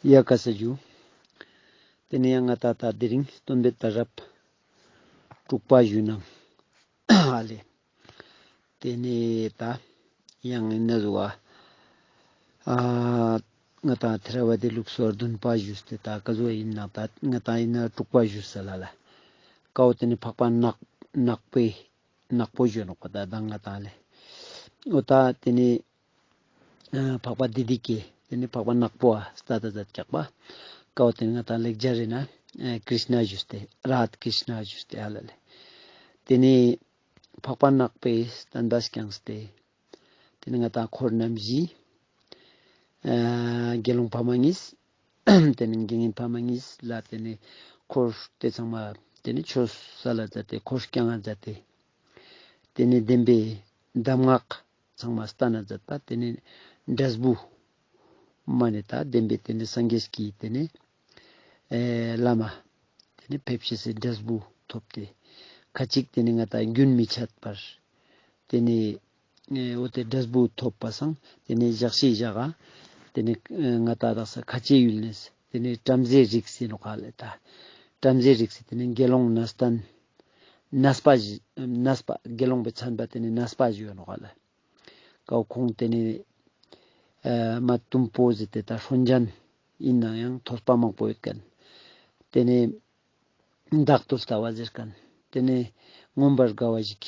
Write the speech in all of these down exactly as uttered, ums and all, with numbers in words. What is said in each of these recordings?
ཡ་ཀ་ས་ཞུ། ཏེ་ནེ་ཡང་ང་ཏང་ད་དེ་རིང་སྟོན་པའི་ད་རབ་དྲུག་པ་ཞུ་ནང་ཨ་ལེ། ཏེ་ནེ་ད་ཡང་ཨིན་ན་ཟུ་བ་ཨ་ང་ཏང་ཐེ་ར་ཝ་དའི་ལུགས་སྲོལ་བདུན་པ་ཞུས་ཏེ་ད་ཀ་ཟུ་ཨིན་ན་ད་ང་ཏང་ཨིན་ན་དྲུག་པ་ཞུས་ས་ལ་ལ། ཀའོ་ཏེ་ནེ་འཕགས་པ་ནག་ནག་པོའི་ནག་པོ་ཞུ་ནོག་པ་ད་ད་ང་ཏང་ལེ། འོ་ད་ཏེ་ནེ་ཨ་འཕགས་པ་བདེ་སྡུག་གི་ཏེ་ནེ་འཕགས་པ་ནག་པོ་ཨ་སྟ་ད་ཛད་ཀྱག་པ། ཀའོ་ཏེ་ནེ་ང་ཏང་ལེགས་སྦྱར་རི་ན་ཨ་ཀྲིཤ་ན་ཞུས་ཏེ་རཱ་དྷ་ཀྲིཤ་ན་ཞུས་ཏེ་ཧ་ལ་ལེ། ཏེ་ནེ་འཕགས་པ་ནག་པོའི་བསྟན་པ་བསྐྱངས་ཏེ་ཏེ་ནེ་ང་ཏང་འཁོར་རྣམ་བཞི་ཨ་དགེ་སློང་ཕ་མ་གཉིས། ཏེ་ནེ་དགེ་བསྙེན་ཕ་མ་གཉིས་ལ་ཏེ་ནེ་འཁོར་ཏེ་ཚང་མ་ཏེ་ནེ་ཆོས་སལ་ལ་ཛད་དེ་འཁོར་བསྐྱང་ང་ཛད་དེ། ཏེ་ནེ་བདེན་པའི་གདམས་ངག་ཚང་མ་སྟན་ན་ཛད་པ་ཏེ་ནེ་འབྲས་བུ་མ་ནེ་ད་བདེན་པའི་ཏེ་ནེ་སངས་རྒྱས་ཀྱི་ཏེ་ནེ་ཨེ་བླ་མ་ཏེ་ནེ་ཕེབས་ཤེས་སི་འབྲས་བུ་ཐོབ་སྟེ་ཁ་ཅིག་ཏེ་ནེ་ང་ཏང་རྒྱུན་མི་འཆད་པར་ཏེ་ནེ་ཨེ་འོ་ཏེ་འབྲས་བུ་ཐོབ་པ་སང་ཏེ་ནེ་ཞག་ཤིག་ཞག་ག་ཏེ་ནེ་ཨེ་ང་ཏང་དག་ས་ཁ་ཆེ་ཡུལ་ནེ་ཏེ་ནེ་བྲམ་ཟེའི་རིགས་ཟེར་ནོག་ཧ་ལ་ད། བྲམ་ཟེའི་རིགས་ཟེར་ཏེ་ནེ་དགེ་སློང་གནས་བརྟན་གནས་པ་ཞིག་གནས་པ་དགེ་སློང་པའི་མཚན་པ་ཏེ་ནེ་གནས་པ་ཞིག་ཡོད་ནོག་ཧ་ལ། ཀའོ་ཁོང་ཏེ་ནེ་ཨ་མ་དུམ་པོ་ཟེར་ཏེ་ད་སྲོན་ཅན་ཨིན་ནའང་ཐོས་པ་མང་པོ་ཡོད་ཁན། ཏེ་ནེ་བདག་ཏུ་ལྟ་བ་ཟེར་ཁན། ཏེ་ནེ་མངོན་པར་དགའ་བ་ཞིག་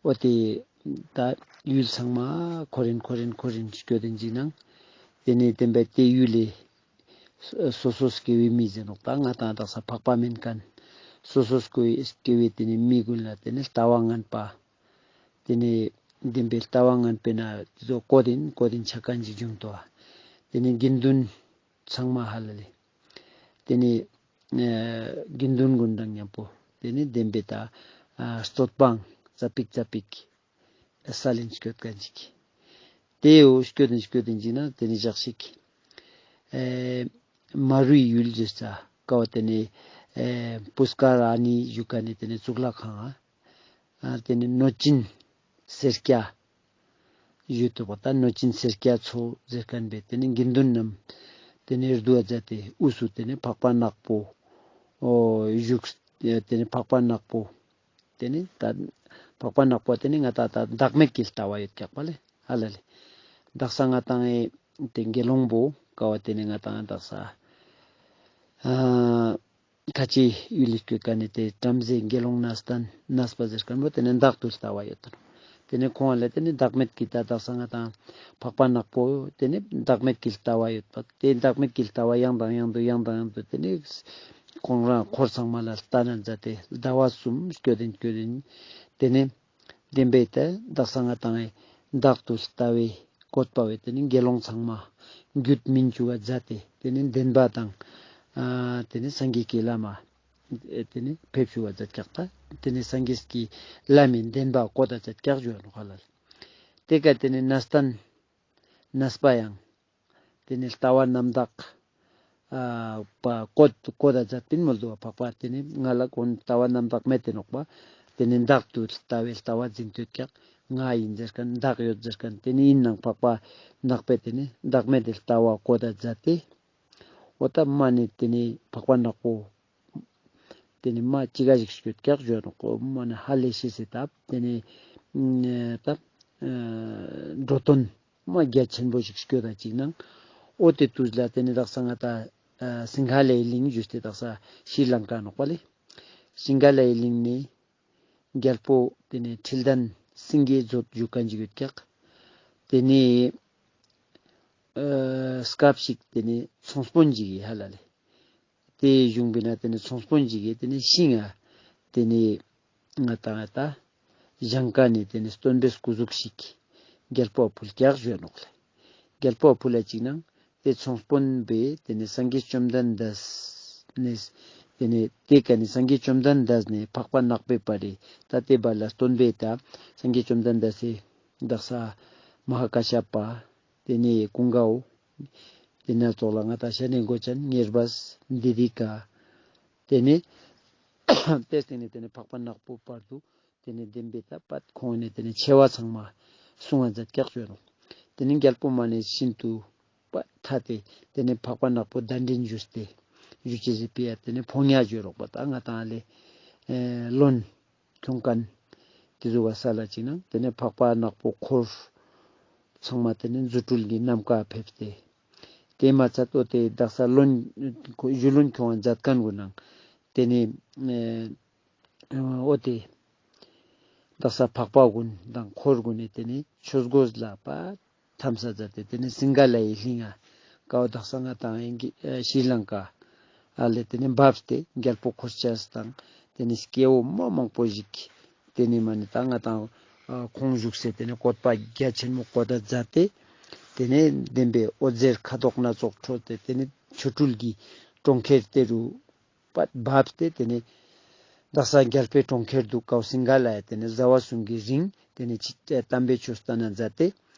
འོ་ཏེ་ད་ཡུལ་ཚང་མ་ཁོ་རིན་ཁོ་རིན་ཁོ་རིན་སྐྱོད་དེ་ཅིག་ནང་ཏེ་ནེ་བདེན་པའི་ཏེ་ཡུལ་ལེ་སོ་སོ་སྐྱེ་བོའི་མི་ཟེར་ནོག་ད་ང་ཏང་དག་ས་འཕགས་པ་མེན་ཁན་སོ་སོ་སྐྱེ་བོའི་ཏེ་ནེ་མི་གུན་ལ་ཏེ་ནེ་ལྟ་བ་ངན་པ་ཏེ་ནེ་བདེན་པའི་ལྟ་བ་ངན་པའི་ན་ཏེ་ཚོ་བཀོད་དིན་བཀོད་དིན་ཆ་ཁན་ཅིག་བྱུང་ཏོ། ཏེ་ནེ་དགེ་འདུན་ཚང་མ་ཧ་ལ་ལེ། ཏེ་ནེ་ཨ་དགེ་འདུན་གུན་དང་ཉམ་པོ་ཏེ་ནེ་བདེན་པའི་ད་ཨ་རྩོད་པའང་ཙ་པིག་ཙ་པིག་སལ་ལིན་སྐྱོད་ཁན་ཅིག་ཏེའོ་སྐྱོད་དིན་སྐྱོད་དིན་ཅིག་ན་ཏེ་ནེ་ཞག་ཤིག་ཨེ་མ་རུའི་ཡུལ་ཟེར་ས་ཀའོ་ཏེ་ནེ་ཨེ་པུས་ཀ་ར་ཎི་ཞུ་ཁན་ནི་ཏེ་ནེ་གཙུག་ལག་ཁང་ཨ་ཏེ་ནེ་གནོད་སྦྱིན་སེར་སྐྱ་ཡོད་དོ་པ་ད་གནོད་སྦྱིན་སེར་སྐྱ་ཚོ་ཟེར་ཁན་པའི་ཏེ་ནེ་དགེ་འདུན་རྣམས་ཏེ་ནེ་རྡོ་ཛད་དེ་དབུས་སུ་ཏེ་ནེ་འཕགས་པ་ནག་པོ་ཨོ་བཞུགས་ཏེ་ནེ་འཕགས་པ་ནག་པོ་ཏེ་ནེ་ད་འཕགས་པ་ནག་པོ་ཏེ་ནེ་ང་ཏང་ད་བདག་མེད་ཀྱི་ལྟ་བ་ཡོད་ཀྱག་པ་ལེ་ཧ་ལ་ལེ། དག་ས་ང་ཏང་ཨེ་ཏེ་དགེ་སློང་པོ་ཀ་བ་ཏེ་ནེ་ང་ཏང་དག་ས་ཨ་ཁ་ཆེ་ཡུལ་ལི་སྐྱོད་ཀ་ནེ་ཏེ་བྲམ་ཟེ་དགེ་སློང་གནས་བརྟན་གནས་པ་ཟེར་ཁན་པོ་ཏེ་ནེ་བདག་ཏུ་ལྟ་བ་ཡོད་དོ། ཏེ་ནེ་ཁོང་ལ་ཏེ་ནེ་བདག་མེད་ཀྱི་ད་དག་ས་ང་ཏང་འཕགས་པ་ནག་པོ་ཏེ་ནེ་བདག་མེད་ཀྱི་ལྟ་བ་ཡོད་པ་ཏེ་བདག་མེད་ཀྱི་ལྟ་བ་ཡང་དང་ཡང་དུ་ཡང་དང་ཡང་དུ་ཏེ་ནེ་ཁོང་རང་འཁོར་ཚང་མ་ལ་ལྟ་ན་མཛད་དེ་ཟླ་བ་གསུམ་སྐྱོད་དིན་སྐྱོད་དིན་ཏེ་ནེ་བདེན་པའི་ཏེ་དག་ས་ང་ཏང་ཨེ་བདག་ཏུ་ལྟ་བའི་བཀོད་པ་བས་ཏེ་ནེ་དགེ་སློང་ཚང་མ་རྒྱུད་སྨིན་ཅུག་ག་མཛད་དེ་ཏེ་ནེ་བདེན་པ་དང་ཨ་ཏེ་ནེ་སངས་རྒྱས་ཀྱི་བླ་མ་ཨེ་ཏེ་ནེ་ཕེབས་ཅུག་ག་མཛད་ཀྱག་ད་ཏེ་ནེ་སངས་རྒྱས་ཀྱི་བླ་མའི་བདེན་པ་བཀོད་ད་མཛད་ཀྱག་ཞུ་ནོག་ཧ་ལ་ལེ། ཏེ་ཀ་ཏེ་ནེ་གནས་བརྟན་གནས་པ་ཡང་ཏེ་ནེ་ལྟ་བ་རྣམ་དག་ཨ་པ་བཀོད་བཀོད་ད་མཛད་པིན་མོལ་དུ་བ་འཕགས་པ་ཏེ་ནེ་ང་ལ་གོན་ལྟ་བ་རྣམ་དག་མེད་དེ་ནོག་པ། ཏེ་ནེ་བདག་ཏུ་ལྟ་བའི་ལྟ་བ་འཛིན་ཏོད་ཀྱག་ང་ཨིན་ཟེར་ཁན་བདག་ཡོད་ཟེར་ཁན་ཏེ་ནེ་ཨིན་ནང་འཕགས་པ་ནག་པོའི་ཏེ་ནེ་བདག་མེད་དེ་ལྟ་བ་བཀོད་ད་མཛད་དེ། འོ་ད་མ་ནེ་ཏེ་ནེ་འཕགས་པ་ནག་པོ་ཏེ་ནེ་མ་ཅི་ག་ཞིག་སྐྱོད་ཀྱག་ཞུ་ནོག་གོ་མ་ནེ་ཧ་ལས་ཤེས་སི་ད་ཏེ་ནེ་ད་འགྲོ་དོན་མ་རྒྱ་ཆེན་པོ་ཞིག་སྐྱོད་ད་ཅིག་ནང་འོ་ཏེ་དུས་ལ་ཏེ་ནེ་དག་ས་ང་ཏང་ཨ་སིང་ཧ་ལའི་གླིང་ཞུས་ཏེ་དག་ས་ཤྲི་ལང་ཀ་ནོག་པ་ལེ། སིང་ཧ་ལའི་གླིང་ནེ་རྒྱལ་པོ་ཏེ་ནེ་ཁྲི་ལྡན་སེང་གེ་མཛོད་ཞུ་ཁན་ཅིག་ཡོད་ཀྱག་ཏེ་ནེ་ཨ་སྐབས་ཤིག་ཏེ་ནེ་ཚོང་དཔོན་ཅིག་གི་ཧ་ལ་ལེ། ཏེ་གཞུང་པའི་ནང་ཏེ་ནེ་ཚོང་དཔོན་ཅིག་གི་ཏེ་ནེ་ཤིང་ང་ཏེ་ནེ་ང་ཏང་ང་ཏང་ཞིང་ཁ་ནེ་ཏེ་ནེ་སྟོན་པའི་སྐུ་གཟུགས་ཤིག་རྒྱལ་པོ་ཕུལ་ཀྱག་ཞུ་ནོག་ལེ། རྒྱལ་པོ་ཕུལ་ལ་ཅིག་ནང་ཏེ་ཚོང་དཔོན་པས་ཏེ་ནེ་སངས་རྒྱས་བཅོམ་ལྡན་འདས་ནེ་ཏེ་ནེ་ཏེ་ཀ་ནེ་སངས་རྒྱས་བཅོམ་ལྡན་འདས་ནེ་འཕགས་པ་ནག་པོའི་བར་རེ་ད་ཏེ་བར་ལ་སྟོན་པའི་ད་སངས་རྒྱས་བཅོམ་ལྡན་འདས་སི་དག་ས་མ་ཧཱ་ཀ་ཤ་པ། ཏེ་ནེ་ཀུན་དགའ་བོ། ཏེ་ནེ་ཙོགས་ལ་ང་ཏང་ཤ་ནེ་གོ་ཅན་ཉེར་སྦས་བི་དྷི་ཀ། ཏེ་ནེ་ཏེ་སྟེང་ནེ་ཏེ་ནེ་འཕགས་པ་ནག་པོ་བར་དུ་ཏེ་ནེ་བདེན་པའི་ད་པད་ཁོང་ནེ་ཏེ་ནེ་ཆེ་བ་ཚང་མ་གསུང་བ་མཛད་ཀྱག་ཞུ་ནོག་ཏེ་ནེ་རྒྱལ་པོ་མ་ནེ་ཤིན་ཏུ་ པ་ཐ་ཏེ་ཏེ་ནེ་འཕགས་པ་ནག་པོ་གདན་འདྲེན་ཞུས་ཏེ་ཞུ་ཅེས་སི་ཕི་ཡ་ཏེ་ནེ་ཕོ་ཉ་ཞུ་རོགས་པ་ད་ང་ཏང་ལེ་ཨེ་བློན་ཁྱུང་ཀན་ཏེ་ཟུག་ག་ས་ལ་ཅིག་ནང་ཏེ་ནེ་འཕགས་པ་ནག་པོ་འཁོར་ཚང་མ་ཏེ་ནེ་རྫུ་འཕྲུལ་གྱི་ནམ་མཁའ་ཕེབས་ཏེ་ཏེ་མ་ཚད་ཏོ་ཏེ་དག་ས་བློན་གཞུ་བློན་ཁྱུང་ང་མཛད་མཁན་གུན་ནང་ཏེ་ནེ་ཨེ་འོ་ཏེ་དག་ས་འཕགས་པ་གུན་དང་འཁོར་གུན་ནི་ཏེ་ནེ་ཆོས་གོས་ལ་པ་ཐམས་ས་མཛད་དེ་ཏེ་ནེ་སིང་ག་ལའི་གླིང་ང་ཀའོ་དག་ས་ང་ཏང་ཨེ་ཤྲི་ལང་ཀ་ཨ་ལེ་ཏེ་ནེ་བབས་ཏེ་རྒྱལ་པོ་འཁོར་ཆ་དང་ཏེ་ནེ་སྐྱེ་བོ་མ་མང་པོ་ཞིག་ཏེ་ནེ་མ་ནེ་ད་ང་ཏང་ཁོང་བཞུགས་སའི་ཏེ་ནེ་བཀོད་པ་རྒྱ་ཆེན་མོ་བཀོད་ད་མཛད་དེ་ཏེ་ནེ་བདེན་པའི་འོད་ཟེར་ཁ་དོག་སྣ་ཚོགས་འཕྲོས་ཏེ་ཏེ་ནེ་ཆོ་འཕྲུལ་གྱི་གྲོང་ཁྱེར་ཏེ་རུ་པ་བབས་ཏེ་ཏེ་ནེ་དག་ས་རྒྱལ་པོའི་གྲོང་ཁྱེར་དུ་ཀའོ་སིང་ག་ལའི་ཏེ་ནེ་ཟླ་བ་གསུམ་གྱི་རིང་ཏེ་ནེ་ཅི་དམ་པའི་ཆོས་སྟན་ན་མཛད་དེ་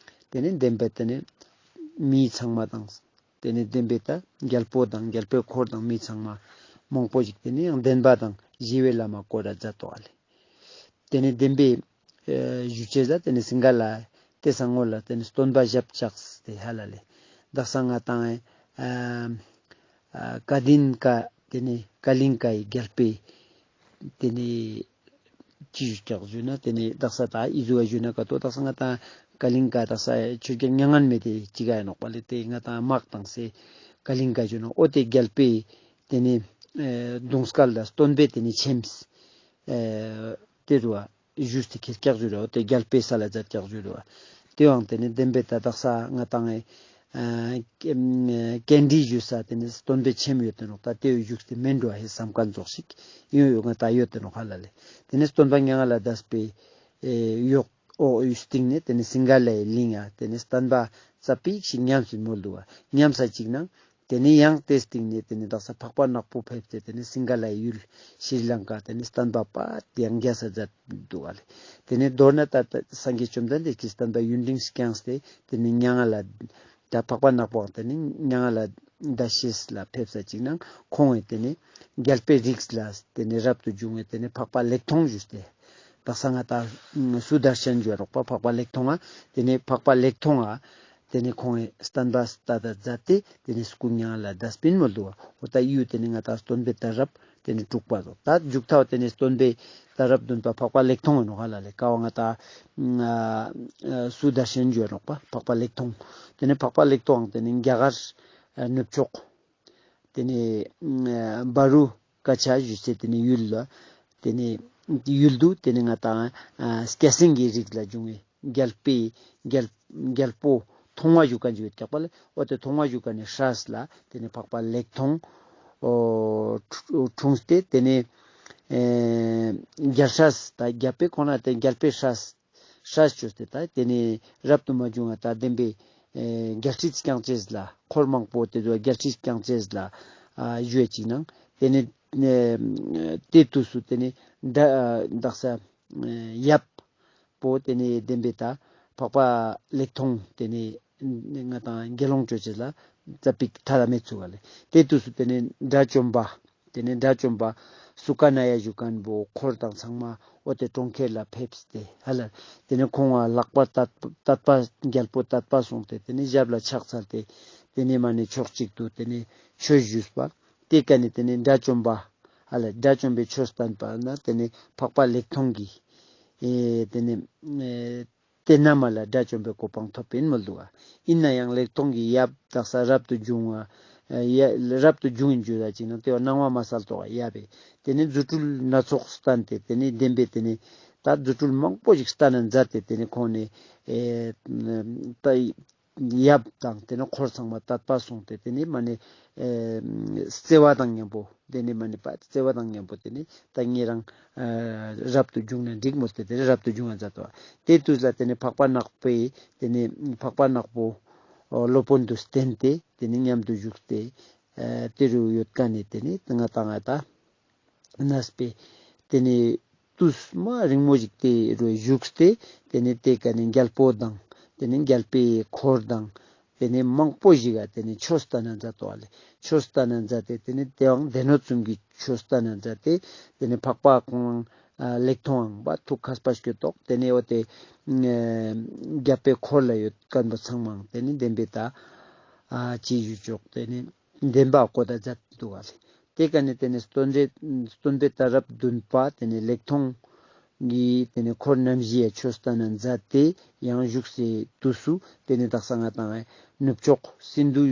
ཏེ་ནེ་བདེན་པའི་ཏེ་ནེ་མི་ཚང་མ་དང་ཏེ་ནེ་བདེན་པའི་ད་རྒྱལ་པོ་དང་རྒྱལ་པོའི་འཁོར་དང་མི་ཚང་མ་མང་པོ་ཞིག་ཏེ་ནེ་ཡང་བདེན་པ་དང་ཞི་བའི་ལམ་མ་བཀོད་ད་མཛད་དོ་ཨ་ལེ། ཏེ་ནེ་བདེན་པའི་ཨེ་ཞུ་ཅེས་ལ་ཏེ་ནེ་སིང་ག་ལ་ཏེ་སང་ངོ་ལ་ཏེ་ནེ་སྟོན་པ་ཞབས་བཅགས་ཏེ་ཧ་ལ་ལེ། དག་ས་ང་ཏང་ཨེ་ཨ་ཀ་དིན་ཀ་ཏེ་ནེ་ཀ་ལིང་ཀའི་རྒྱལ་པོའི་ཏེ་ནེ་ཅི་ཞུ་ཀྱག་ཞུ་ན་ཏེ་ནེ་དག་ས་ད་ཨི་ཟུ་བ་ཞུ་ན་ཀ་ཏོ་དག་ས་ང་ཏང་ཀ་ལིང་ཀ་དག་ས་ཆོས་རྒྱལ་མྱ་ངན་མེད་དེ་ཅི་ག་ཡ་ནོག་པ་ལེ་ཏེ་ང་ཏང་དམག་བཏང་སེ་ཀ་ལིང་ཀ་ཞུ་ན་འོ་ཏེ་རྒྱལ་པོའི་ཏེ་ནེ་ཨེ་གདུང་སྐལ་ལ་སྟོན་པའི་ཏེ་ནེ་ཆེམས་ཨེ་ཏེ་རུ་བ་ཞུས་ཏེ་ཁྱེར་ཀྱག་ཞུ་རེ་འོ་ཏེ་རྒྱལ་པོའི་ས་ལ་མཛད་ཀྱག་ཞུ་རེ་བ། ཏེ་ཡང་ཏེ་ནེ་བདེན་པའི་ད་དག་ས་ང་ཏང་ཨེ་ཨ་ཀེ་ཨ་ཀེན་དྲི་ཞུ་ས་ཏེ་ནེ་སྟོན་པའི་ཆེམས་ཡོད་དེ་ནོག་ད་ཏེ་བཞུགས་ཏེ་མེན་འགྲོ་ཧེ་བསམ་མཁན་ཙོགས་ཤིག་ཡོད་ཡོད་ང་ཏང་ཡོད་དེ་ནོག་ཧ་ལ་ལེ། ཏེ་ནེ་སྟོན་པ་མྱ་ངན་ལས་འདས་པའི་ཨེ་ཡོག་འོ་ཡུལ་སྟིང་ནེ་ཏེ་ནེ་སིང་ག་ལའི་གླིང་ང་ཏེ་ནེ་སྟན་པ་ཙ་པིག་ཞིག་ཉམས་སིན་མོལ་དུག་བ། ཉམས་ས་ཅིག་ནང་ཏེ་ནེ་ཡང་ཏེ་སྟིང་ནེ་ཏེ་ནེ་དག་ས་འཕགས་པ་ནག་པོ་ཕེབས་ཏེ་ཏེ་ནེ་སིང་ག་ལའི་ཡུལ་ཤྲི་ལང་ཀ་ཏེ་ནེ་སྟན་པ་པ་ཏེ་ཡང་རྒྱས་ས་མཛད་དུག་ག་ལེ། ཏེ་ནེ་མདོར་ན་ད་ད་སངས་རྒྱས་བཅོམ་ལྡན་འདས་ཀྱིས་སྟན་པ་ཡུན་རིང་བསྐྱངས་ཏེ་ཏེ་ནེ་མྱ་ངན་ལས་ད་འཕགས་པ་ནག་པོའང་ཏེ་ནེ་མྱ་ངན་ལས་འདའ་ཤེས་ལ་ཕེབས་ས་ཅིག་ནང་ཁོང་ངི་ཏེ་ནེ་རྒྱལ་པོའི་རིགས་ལ་ཏེ་ནེ་རབ་ཏུ་བྱུང་བའི་ཏེ་ནེ་འཕགས་པ་ལེགས་མཐོང་ཞུས་ཏེ་དག་ས་ང་ཏང་སུ་དར་ཤན་ཞུ་རོགས་པ་འཕགས་པ་ལེགས་མཐོང་ང་ཏེ་ནེ་འཕགས་པ་ལེགས་མཐོང་ང་ཏེ་ནེ་ཁོང་ངི་སྟན་པ་སྟ་ད་མཛད་དེ་ཏེ་ནེ་སྐུ་མྱ་ངན་ལས་འདས་པིན་མོལ་དུག་བ། འོ་ད་ཡུལ་ཏེ་ནེ་ང་ཏང་སྟོན་པའི་ད་རབ་ཏེ་ནེ་དྲུག་པ་དོ། ད་མཇུག་ཐའོ་ཏེ་ནེ་སྟོན་པའི་ད་རབ་བདུན་པ་འཕགས་པ་ལེགས་མཐོང་ཨིན་ནོག་ཧ་ལ་ལེ། ཀ་བ་ང་ཏང་ཨ་ཨ་སུ་དར་ཤན་ཞུ་ནོག་པ་འཕགས་པ་ལེགས་མཐོང་། ཏེ་ནེ་འཕགས་པ་ལེགས་མཐོང་ཏེ་ནེ་རྒྱ་གར་ཨ་ནུབ་ཕྱོགས་ཏེ་ནེ་ཨ་བ་རུ་ཀ་ཆ་ཞུ་སེ་ཏེ་ནེ་ཡུལ་ལ་ཏེ་ནེ་ཡུལ་དུ་ཏེ་ནེ་ང་ཏང་ཨ་སྐྱ་སེང་གི་རིགས་ལ་བྱུང་བའི་རྒྱལ་པོའི་རྒྱལ་རྒྱལ་པོ་ཐོང་བ་ཞུ་མཁན་ཞིག་ཡོད་ཀྱག་པ་ལེ། འོ་ཏེ་ཐོང་བ་ཞུ་མཁན་ནི་སྲས་ལ་ཏེ་ནེ་འཕགས་པ་ལེགས་མཐོང་འོ་འཁྲུངས་ཏེ་ཏེ་ནེ་ཨེ་རྒྱལ་སྲས་ད་རྒྱལ་པོའི་ཁོང་ན་ཏེ་རྒྱལ་པོའི་སྲས་སྲས་བཅོས་ཏེ་ད་ཏེ་ནེ་རབ་ཏུ་མ་བྱུང་བ་ད་བདེན་པའི་ཨེ་རྒྱལ་སྲིད་བསྐྱངས་ཅེས་ལ་འཁོར་མང་པོ་ཏེ་ཚོ་རྒྱལ་སྲིད་བསྐྱངས་ཅེས་ལ་ཨ་ཞུ་ཅིག་ནང་ཏེ་ནེ་ཨེ་ཏེ་དུས་སུ་ཏེ་ནེ་ད་དག་ས་ཨེ་ཡབ་པོ་ཏེ་ནེ་བདེན་པའི་ད་འཕགས་པ་ལེགས་མཐོང་ཏེ་ནེ་ང་ཏང་དགེ་སློང་ཅོ་ཅེས་ལ་ཙ་པིག་ཐ་ལ་མེད་ཚུག་ག་ལེ། ཏེ་དུས་སུ་ཏེ་ནེ་དགྲ་བཅོམ་པ་ཏེ་ནེ་དགྲ་བཅོམ་པ་སུ་ཀ་ན་ཡ་ཞུ་མཁན་པོ་འཁོར་དང་ཚང་མ་འོ་ཏེ་གྲོང་ཁྱེར་ལ་ཕེབས་ཏེ་ཧ་ལ་ཏེ་ནེ་ཁོང་ང་ལག་པ་དད་དད་པ་རྒྱལ་པོ་དད་པ་སོང་སྟེ་ཏེ་ནེ་ཞབས་ལ་ཕྱག་འཚལ་ཏེ་ཏེ་ནེ་མ་ནེ་ཕྱོགས་གཅིག་ཏུ་ཏེ་ནེ་ཆོས་ཞུས་པ། ཏེ་ཀ་ནེ་ཏེ་ནེ་དགྲ་བཅོམ་པ་ཧ་ལ་དགྲ་བཅོམ་པའི་ཆོས་བསྟན་པ་ན་ཏེ་ནེ་འཕགས་པ་ལེགས་མཐོང་གི་ཨེ་ཏེ་ནེ་ཨེ་ཏེ་ན་མ་ལ་དགྲ་བཅོམ་པའི་གོ་འཕང་ཐོབ་པིན་མོལ་དུག་ག། ཨིན་ན་ཡང་ལེགས་མཐོང་གི་ཡབ་དག་ས་རབ་ཏུ་བྱུང་བ་ཨེ་ཡ་རབ་ཏུ་བྱུང་ཨིན་ཞུ་ད་ཅིག་ནང་ཏེ་བ་སྣང་བ་མ་གསལ་ཏོག་ཡབ་པས་ཏེ་ནེ་རྫུ་འཕྲུལ་སྣ་ཚོགས་བསྟན་ཏེ་ཏེ་ནེ་བདེན་པའི་ཏེ་ནེ་ད་རྫུ་འཕྲུལ་མང་པོ་ཞིག་བསྟན་ན་མཛད་དེ་ཏེ་ནེ་ཁོང་ནེ་ཨེ་ད་ཡབ་དང་ཏེ་ནེ་འཁོར་ཚང་མ་དད་པ་སོང་སྟེ་ཏེ་ནེ་མ་ནེ་ཨེ་བརྩེ་བ་དང་མཉམ་པོ་ཏེ་ནེ་མ་ནེ་པ་བརྩེ་བ་དང་མཉམ་པོ་ཏེ་ནེ་ད་ངེད་རང་ཨ་རབ་ཏུ་བྱུང་ན་འགྲིག་མོལ་ཏེ་ཏེ་ནེ་རབ་ཏུ་བྱུང་བ་མཛད་དོ། ཏེ་དུས་ལ་ཏེ་ནེ་འཕགས་པ་ནག་པོའི་ཏེ་ནེ་འཕགས་པ་ནག་པོ་སློབ་དཔོན་དུ་བསྟེན་ཏེ་ཏེ་ནེ་མཉམ་དུ་བཞུགས་ཏེ་ཨ་ཏེ་རུ་ཡོད་མཁན་ནི་ཏེ་ནེ་ང་ཏང་ང་ད་གནས་པའི་ཏེ་ནེ་དུས་མ་རིང་མོ་ཞིག་ཏེ་རུ་བཞུགས་ཏེ་ཏེ་ནེ་ཏེ་ཀ་ནེ་རྒྱལ་པོ་དང་ཏེ་ནེ་རྒྱལ་པོའི་འཁོར་དང་ཏེ་ནེ་མང་པོ་ཞིག་ག་ཏེ་ནེ་ཆོས་སྟན་ན་མཛད་དོ་ཨ་ལེ། ཆོས་སྟན་ན་མཛད་དེ་ཏེ་ནེ་ཏེའང་སྡེ་སྣོད་གསུམ་གྱི་ཆོས་སྟན་ན་མཛད་དེ་ཏེ་ནེ་འཕགས་པ་ཁོང་ཨ་ལེགས་མཐོང་ངང་པ་ཐུགས་མཁས་པ་སྐྱོ་ཏོག་ཏེ་ནེ་འོ་ཏེ་ཨ་རྒྱལ་པོའི་འཁོར་ལ་ཡོད་མཁན་པོ་ཚང་མ་ཏེ་ནེ་བདེན་པའི་ད་ ཨ་ཅི་ཞུ་ཆོག་ཏེ་ནེ་བདེན་པ་གོ་ད་མཛད་དུག་ག་ལེ། ཏེ་ཀ་ནེ་ཏེ་ནེ་སྟོན་པའི་སྟོན་པའི་གཏད་རབས་བདུན་པ་ཏེ་ནེ་ལེགས་མཐོང་གི་ཏེ་ནེ་འཁོར་རྣམ་བཞིའི་ཆོས་སྟན་ན་མཛད་དེ་ཡང་བཞུགས་སའི་དུས་སུ་ཏེ་ནེ་དག་ས་ང་ཏང་ནུབ་ཕྱོགས་སིན་དྷུ་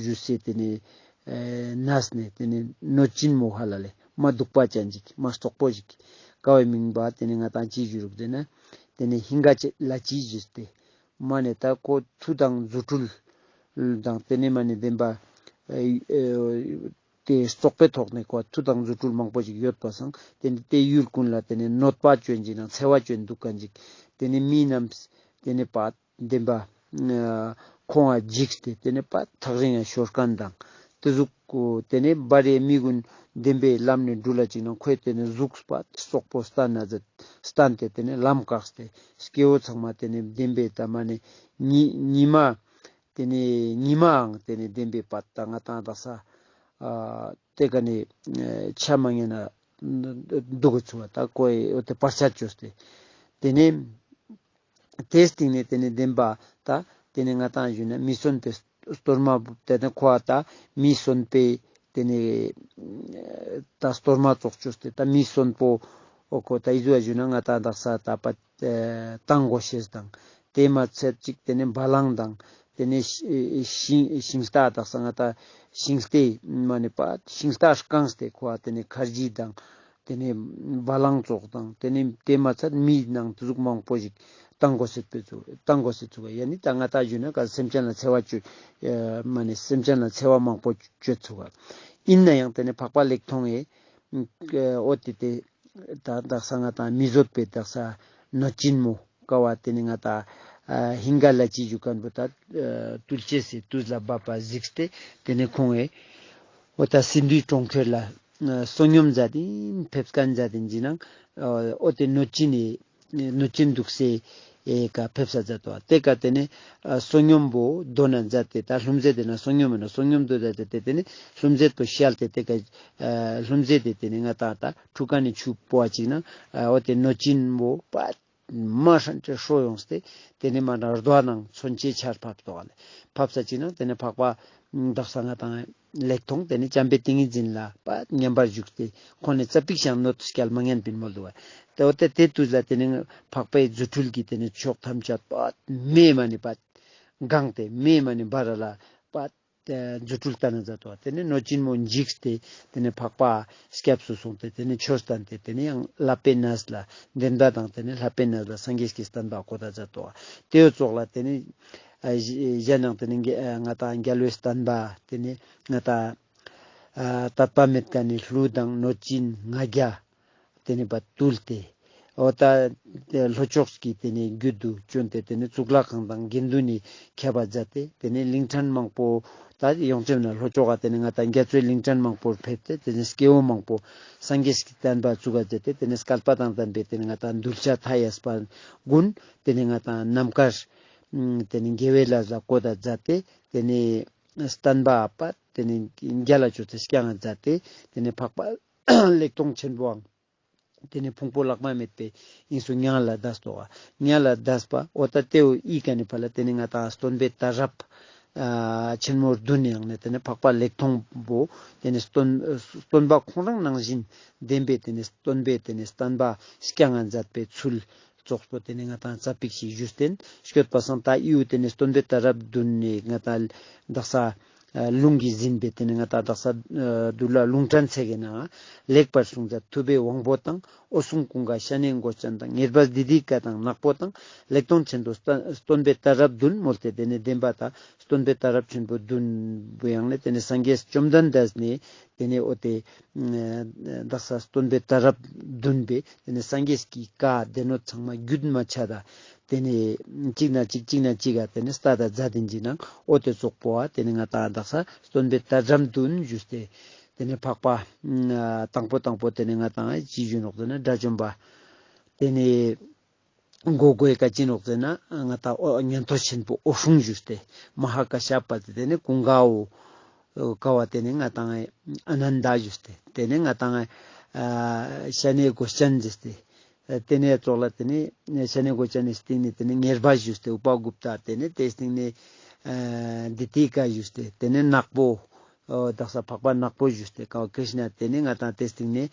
ཞུ་སའི་ཏེ་ནེ་ཨེ་ནས་ནེ་ཏེ་ནེ་གནོད་སྦྱིན་མོ་ཧ་ལ་ལེ་མ་སྡུག་པ་ཅན་ཞིག་མ་རྩོག་པོ་ཞིག་ཀ་བའི་མིང་པ་ཏེ་ནེ་ང་ཏང་ཅི་ཞུ་རུག་ཟེར་ན་ཏེ་ནེ་ཧིང་ག་ཅི་ལ་ཅི་ཞུས་ཏེ་མ་ནེ་ད་ཁོ་མཐུ་དང་རྫུ་འཕྲུལ་དང་ཏེ་ནེ་མ་ནེ་བདེན་པ་ཨེ་ཨེ་ཏེ་རྩོག་པའི་ཐོག་ནེ་ཁོ་མཐུ་དང་རྫུ་འཕྲུལ་མང་པོ་ཞིག་ཡོད་པ་སང་ཏེ་ནེ་ཏེ་ཡུལ་ཀུན་ལ་ཏེ་ནེ་གནོད་པ་བཅོན་ཅིག་ནང་འཚེ་བ་བཅོན་དུག་ག་ཞིག་ཏེ་ནེ་མི་རྣམས་ཏེ་ནེ་པ་བདེན་པ་ཨ་ཁོང་ང་འཇིགས་ཏེ་ཏེ་ནེ་པ་ཐག་རིང་ང་ཤོར་ཁན་དང་ཏེ་ཟུག་གོ་ཏེ་ནེ་འབའ་རེ་མི་ཀུན་བདེན་པའི་ལམ་ནེ་འགྲུལ་ལ་ཅིག་ནང་ཁོས་ཏེ་ནེ་གཟུགས་པ་རྩོག་པོ་སྟན་ན་མཛད་སྟན་ཏེ་ཏེ་ནེ་ལམ་བཀག་སྟེ་སྐྱེ་བོ་ཚང་མ་ཏེ་ནེ་བདེན་པའི་ཏ་མ་ནེ་ཉི་ཉི་མ་ཏེ་ནེ་ཉི་མའང་ཏེ་ནེ་བདེན་པའི་པ་ཏ་ང་ཏང་དག་ས་ཨ་ཏེ་ཀ་ནེ་ཨ་ཆ་མ་ཉན་ན་འདུག་གོ་ཚུགས་པ་ཏ་ཁོའི་འོ་ཏེ་བར་ཆད་བཅོས་ཏེ་ཏེ་ནེ་ཏེའི་སྟིང་ནེ་ཏེ་ནེ་བདེན་པ་ཏ་ཏེ་ནེ་ང་ཏང་ཞུ་ན་མི་གསོན་པོའི་སྟོར་མ་ཏེ་ནེ་ཁོ་ཏ་མི་གསོན་པོའི་ཏེ་ནེ་ཏ་སྟོར་མ་ཙོགས་བཅོས་ཏེ་ཏ་མི་གསོན་པོ་འོ་ཁོ་ཏ་ཨི་ཟུག་ཞུ་ན་ང་ཏང་དག་ས་ཏ་པ་ཏ་བཏང་དགོས་ཤེས་དང་ཏེ་མ་ཚད་ཅིག་ཏེ་ནེ་བ་ལང་དང་ཏེ་ནེ་ཤིང་ཤིང་རྟ་དག་ས་ང་ཏང་ཤིང་རྟའི་མ་ནེ་པ་ཤིང་རྟ་བཀང་སྟེ་ཁོ་ཏེ་ནེ་ཁར་ཇི་དང་ཏེ་ནེ་བ་ལང་ཙོགས་དང་ཏེ་ནེ་ཏེ་མ་ཚད་མི་ནང་ཏེ་ཟུག་མང་པོ་ཞིག་བཏང་དགོས་ཤེས་པོ་ཚུགས་བཏང་དགོས་ཤེས་ཚུགས་ཡ་ནི་ཏ་ང་ཏང་ཞུ་ན་ག་སེམས་ཅན་ལ་འཚེ་བ་བཅོས་ཨ་མ་ནེ་སེམས་ཅན་ལ་འཚེ་བ་མང་པོ་བཅོས་ཚུགས་ཨིན་ནའང་ཏེ་ནེ་འཕགས་པ་ལེགས་མཐོང་ངི་འོ་ཏེ་ཏེ་ཏ་དག་ས་ང་ཏང་མི་བཟོད་པའི་དག་ས་གནོད་སྦྱིན་མོ་ཀ་བ་ཏེ་ནེ་ང་ཏང་ཨ་ཧིང་ག་ལ་ཅི་ཞུ་ཁན་པོ་ཏ་ཨ་ཐུལ་ཅེས་སི་དུས་ལ་བབ་པ་གཟིགས་ཏེ་ཏེ་ནེ་ཁོང་ངི་འོ་ཏ་སིན་དྷུའི་གྲོང་ཁྱེར་ལ་ཨ་བསོད་སྙོམས་མཛད་དིན་ཕེབས་ཁན་མཛད་དིན་ཅིག་ནང་ཨ་འོ་ཏེ་གནོད་སྦྱིན་ནི་གནོད་སྦྱིན་འདུག་སའི་ཨེ་ཀ་ཕེབས་ས་མཛད་དོ། ཏེ་ཀ་ཏེ་ནེ་ཨ་བསོད་སྙོམས་པོ་དོ་ན་མཛད་དེ་ཏ་ལྷུང་བཟེད་དེ་ན་བསོད་སྙོམས་ན་བསོད་སྙོམས་དོ་མཛད་དེ་ཏེ་ནེ་ལྷུང་བཟེད་པོ་ཤལ་ཏེ་ཏེ་ཀ་ཨ་ལྷུང་བཟེད་དེ་ཏེ་ནེ་ང་ཏང་ཏ་ཁྲུ་ཀ་ནེ་ཆུ་པོ་བ་ཅིག་ནང་ཨ་འོ་ཏེ་གནོད་སྦྱིན་པོ་པ་མ་ཧྲན་ཏེ་ཧྲོ་ཡོངས་ཏེ་ཏེ་ནེ་མ་ན་རྡོ་ནང་མཚོན་ཆའི་ཆར་ཕབ་ཏོག་ལེ། ཕབ་ས་ཅིག་ནང་ཏེ་ནེ་འཕགས་པ་དག་ས་ང་ཏང་ལེགས་མཐོང་ཏེ་ནེ་བྱམས་པའི་ཏིང་ངེ་འཛིན་ལ་པ་མཉམ་པར་བཞུགས་ཏེ་ཁོང་ནེ་ཙ་པིག་ཤང་གནོད་སྐྱལ་མ་ཉན་པིན་མོལ་དུག་པ། ཏེ་འོ་ཏེ་ཏེ་དུས་ལ་ཏེ་ནེ་འཕགས་པའི་རྫུ་འཕྲུལ་གྱི་ཏེ་ནེ་ཕྱོགས་ཐམས་ཅད་པ་མེ་མ་ནེ་པ་གང་སྟེ་མེ་མ་ནེ་འབར་ར་ལ་པ་རྫུ་འཕྲུལ་སྟན་ན་མཛད་དོ། ཏེ་ནེ་གནོད་སྦྱིན་མོ་འཇིགས་ཏེ་ཏེ་ནེ་འཕགས་པ་སྐྱབས་སུ་སོང་སྟེ་ཏེ་ནེ་ཆོས་བསྟན་ཏེ་ཏེ་ནེ་ཡང་བསླབ་པའི་གནས་ལ་བདེན་པ་དང་ཏེ་ནེ་བསླབ་པའི་གནས་ལ་སངས་རྒྱས་ཀྱི་བསྟན་པ་གོ་ད་མཛད་དོ། ཏེའི་ཙོགས་ལ་ཏེ་ནེ་ཨ་གཞན་ཡང་ཏེ་ནེ་ང་ཏང་རྒྱལ་བའི་བསྟན་པ་ཏེ་ནེ་ང་ཏང་ཨ་དད་པ་མེད་ཁན་ནི་ཀླུ་དང་གནོད་སྦྱིན་ལྔ་བརྒྱ་ཏེ་ནེ་བ་བཏུལ་ཏེ་འོ་ཏ་ལྷོ་ཕྱོགས་ཀྱི་ཏེ་ནེ་རྒྱུད་དུ་བྱོན་ཏེ་ཏེ་ནེ་གཙུག་ལག་ཁང་དང་དགེ་འདུན་ནི་ཁྱབ་པ་མཛད་དེ་ཏེ་ནེ་གླིང་ཕྲན་མང་པོ་ཏ་ཡོངས་ཁྱབ་ན་ལྷོ་ཕྱོགས་ཀ་ཏེ་ནེ་ང་ཏང་རྒྱ་མཚོའི་གླིང་ཕྲན་མང་པོར་ཕེབས་ཏེ་ཏེ་ནེ་སྐྱེ་བོ་མང་པོ་སངས་རྒྱས་ཀྱི་བསྟན་པ་ཚུགས་པ་མཛད་དེ་ཏེ་ནེ་བསྐལ་པ་དང་ལྡན་པའི་ཏེ་ནེ་ང་ཏང་གདུལ་བྱ་མཐའ་ཡས་པ་ཀུན་ཏེ་ནེ་ང་ཏང་རྣམ་དཀར་ཏེ་ནེ་དགེ་བའི་ལས་ལ་བཀོད་ད་མཛད་དེ་ཏེ་ནེ་བསྟན་པ་པ་ཏེ་ནེ་རྒྱ་ལ་བཅོས་ཏེ་སྐྱང་ང་མཛད་དེ་ཏེ་ནེ་འཕགས་པ་ལེགས་མཐོང་ཆེན་པོའང་ཏེ་ནེ་ཕུང་པོ་ལྷག་མ་མེད་པའི་དབྱིངས་སུ་མྱང་ལ་འདས་ཏོ། མྱང་ལ་འདས་པ་འོ་ཏ་ཏེའུ་ཨི་ཀ་ནེ་ཕ་ལ་ཏེ་ནེ་ང་ཏང་སྟོན་པའི་གཏད་རབས་ཨ་ཆེན་མོ་བདུན་ནེ་ཡང་ནེ་ཏེ་ནེ་འཕགས་པ་ལེགས་མཐོང་པོ་ཏེ་ནེ་སྟོན་སྟོན་པ་ཁོང་རང་ནང་བཞིན་བདེན་པའི་ཏེ་ནེ་སྟོན་པའི་ཏེ་ནེ་བསྟན་པ་སྐྱང་ང་མཛད་པའི་ཚུལ་ཙོགས་པོ་ཏེ་ནེ་ང་ཏང་ཙ་པིག་ཞིག་ཞུས་ཏེན་སྐྱོད་པ་སང་ཏ་ཨིའུ་ཏེ་ནེ་སྟོན་པའི་གཏད་རབས་བདུན་ནེ་ང་ཏང་དག་ས་ལུང་གིས་ཟིན་པའི་ཏེ་ནེ་ང་ཏང་དག་ས་འདུལ་བ་ལུང་ཕྲན་ཚེག་གི་ནང་ལེགས་པར་གསུངས་མཛད་ཐུབ་པའི་དབང་པོ་དང་། འོད་སྲུང་ཀུན་དགའ་ཤ་ནའི་མགོ་ཅན་དང་། ཉེར་སྦས་ལྡི་ལྡི་ཀ་དང་ནག་པོ་དང་། ལེགས་མཐོང་ཆེན་པོ་སྟོན་པའི་གཏད་རབས་བདུན་མོལ་ཏེ་ཏེ་ནེ་བདེན་པ་དང་སྟོན་པའི་གཏད་རབས་ཆེན་པོ་བདུན་པོ་ཡང་ནེ་ཏེ་ནེ་སངས་རྒྱས་བཅོམ་ལྡན་འདས་ནེ་ཏེ་ནེ་འོ་ཏེ་དག་ས་སྟོན་པའི་གཏད་རབས་བདུན་པའི་ཏེ་ནེ་སངས་རྒྱས་ཀྱི་བཀའ་སྡེ་སྣོད་ཚང་མ་རྒྱུན་མ་ཆད་ད་ཏེ་ནེ་གཅིག་ན་གཅིག་གཅིག་ན་གཅིག་ག་ཏེ་ནེ་ལྟ་ད་མཛད་དེན་ཅིག་ནང་འོ་ཏེ་ཙོགས་པོ་བ་ཏེ་ནེ་ང་ཏང་དག་ས་སྟོན་པའི་གཏད་རབས་བདུན་ཞུས་ཏེ་ཏེ་ནེ་འཕགས་པ་དང་པོ་དང་པོ་ཏེ་ནེ་ང་ཏང་ཅི་ཞུ་ནོག་ཟེར་ན་དགྲ་བཅོམ་པ་ཏེ་ནེ་མགོ་མགོའི་ཀ་ཅི་ནོག་ཟེར་ན་ང་ཏང་ཨོ་ཉན་ཐོས་ཆེན་པོ་འོད་སྲུང་ཞུས་ཏེ་མ་ཧཱ་ཀ་ཤ་པ་ཏེ་ནེ་ཀུན་དགའ་བོ་ཀ་བ་ཏེ་ནེ་ང་ཏང་ཨ་ནནྡ་ཞུས་ཏེ་ཏེ་ནེ་ང་ཏང་ཨ་ཤ་ནའི་མགོ་ཅན་ཞུས་ཏེ། ཏེ་ནེ་ཙོགས་ལ་ཏེ་ནེ་ཤ་ནའི་མགོ་ཅན་ནི་སྟིང་ནེ་ཏེ་ནེ་ཉེར་སྦས་ཞུས་ཏེ་ཨུ་པ་གུཔྟ། ཏེ་ནེ་ཏེའི་སྟིང་ནེ་ ཨ་དི་ཏི་ཀ་ཞུས་ཏེ་ཏེ་ནེ་ནག་པོ་ཨོ་དག་ས་འཕགས་པ་ནག་པོ་ཞུས་ཏེ་ཀ་ཀྲིཤ་ན་ཏེ་ནེ་ང་ཏང་ཏེ་སྟིང་ནེ་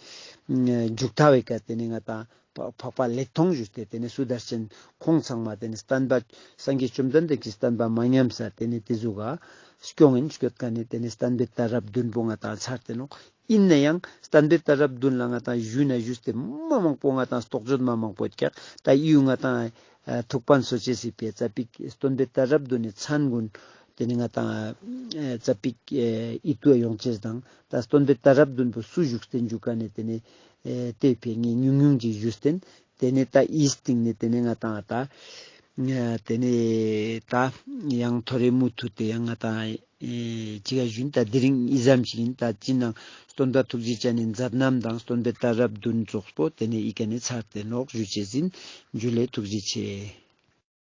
མཇུག་མཐའ་བའི་ཀ་ཏེ་ནེ་ང་ཏང་འཕགས་པ་ལེགས་མཐོང་ཞུས་ཏེ་ཏེ་ནེ་སུ་དར་ཅན་ཁོང་ཚང་མ་ཏེ་ནེ་བསྟན་པ་སངས་རྒྱས་བཅོམ་ལྡན་འདས་ཀྱི་བསྟན་པ་མ་ཉམས་ས་ཏེ་ནེ་ཏེ་ཟུག་ག་སྐྱོང་ངིན་སྐྱོད་ཀ་ནེ་ཏེ་ནེ་བསྟན་པའི་ད་རབས་བདུན་པོ་ང་ཏང་ཚར་ཏེ་ནོག། ཨིན་ནའང་བསྟན་པའི་ད་རབས་བདུན་ལ་ང་ཏང་ཞུས་ན་ཞུས་ཏེ་མ་མང་པོ་ང་ཏང་རྟོགས་བརྗོད་མ་མང་པོ་ཀྱག། ད་ཡུ་ང་ཏང་ཨ་ཐུགས་ཕན་གསོ་ཅེས་སི་ཕིའ་ཙ་པིག་སྟོན་པའི་ད་རབས་བདུན་ནི་མཚན་གུན་ཏེ་ནེ་ང་ཏང་ཨ་ཙ་པིག་ཨ་ཨིད་ཏུ་ཡོང་ཅེས་དང་ད་སྟོན་པའི་ད་རབས་བདུན་པོ་སུ་བཞུགས་ཏེ་འཇུག་ག་ནེ་ཏེ་ནེ་ཨ་ཏེ་ཕིའ་ངས་ཉུང་ཉུང་ཅིག་ཞུས་ཏེན། ཏེ་ནེ་ད་ཨི་སྟིང་ནེ་ཏེ་ནེ་ང་ཏང་ད་ཨ་ཏེ་ནེ་ད་ཡང་ཐོ་རེ་མུ་མཐུད་དེ་ཡང་ང་ཏང་ཨེ་ཅི་ག་ཞུན་ད་དེ་རིང་ཨི་ཙམ་ཞིག་ཨིན། ད་ཅི་ནང་སྟོན་པ་ཐུགས་རྗེ་ཅན་ནི་མཛད་རྣམ་དང་སྟོན་པའི་ད་རབས་བདུན་ཙོགས་པོ་ཏེ་ནེ་ཨི་ཀ་ནེ་ཚར་ཏེ་ནོག་ཞུ་ཅེས་ཨིན། འཇུ་ལེ། ཐུགས་རྗེ་ཆེ།